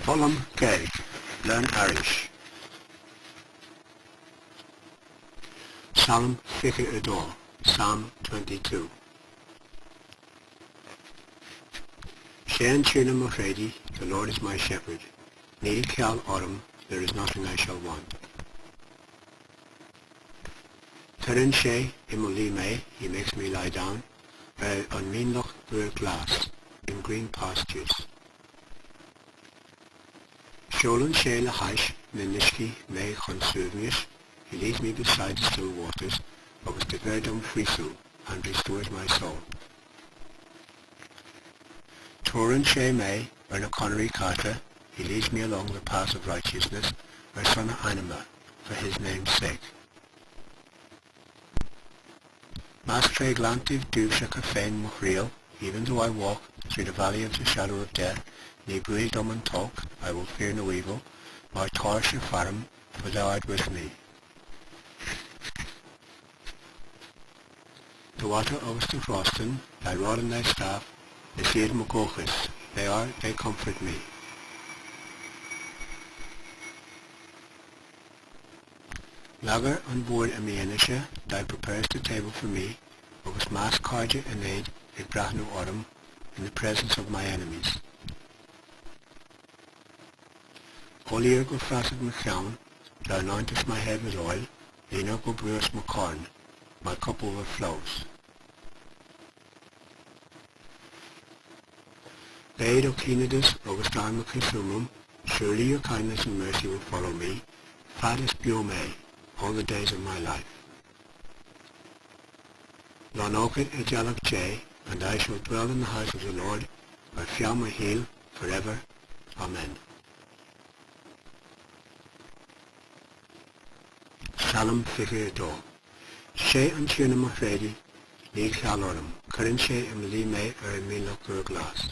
Foghlaim Gaeilge, Learn Irish. Salm 22, Psalm 22. Sé an Tiarna mo thréadaí, the Lord is my shepherd, níl ceal orm, there is nothing I shall want. Cuireann sé i mo luí mé, he makes me lie down, ar an mínleach úr glas, in green pastures. Seolann sé le hais na n-uiscí mé chun suaimhnis, he leads me beside the still waters, agus do bheir dom faoiseamh, and restores my soul. Treorann sé mé ar na conairí cearta, he leads me along the paths of righteousness, ar son a ainme, for his name's sake. Más tré ghleanntaibh dúibhseacha féin mo thriall, even though I walk through the valley of the shadow of death, ní baol dom an t-olc, I will fear no evil, mar táir-se faram, for thou art with me. Do bhata agus do chrostan, thy rod and thy staff, is iad mo dhóchas, they are, they comfort me. Leagair an bord i m'fhianaise, thou preparest a table for me, agus measc cairde in éad ag breathnú orm, in the presence of my enemies. Olaír go frasach mo cheann, thou anointest my head with oil, líonair go bruas mo chorn, my cup overflows. Beidh do chineadas agus d'adharmacha uaim, Surely your kindness and mercy will follow me, fad is beo mé, all the days of my life. Lonnóchad i dteallach Dé, and I shall dwell in the house of the Lord, ar feadh mo shaoil, for ever. Amen. Salm 22. Sé an Tiarna mo thréadaí, níl ceal orm. Cuireann sé i mo luí mé ar an mínleach úr glas.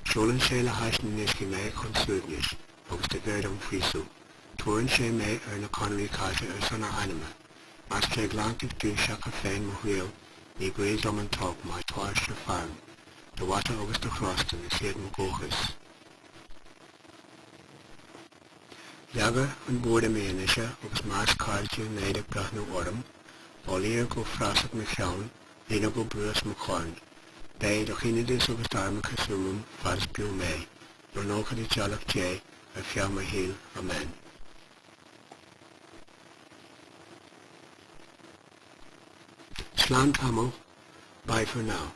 Seolann sé le hais na n-uiscí mé chun suaimhnis, agus do bheir dom faoiseamh. Treorann sé mé ar na conairí cearta ar son a ainme. Más tré ghleanntaibh dúibhseacha féin mo thriall, ní baol dom an t-olc, mar táir-se faram. Do bhata agus do chrostan, is iad mo dhóchas. Leagair an bord i m'fhianaise agus measc cairde in éad ag breathnú orm, Olaír go frasach mo cheann, líonair go bruas mo chorn. Beidh do chineadas agus d'adharmacha uaim fad is beo mé, lonnóchad i dteallach Dé ar feadh mo shaoil. Amen. Slán tamall, bye for now.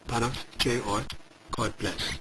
Beannacht Dé ort, God bless.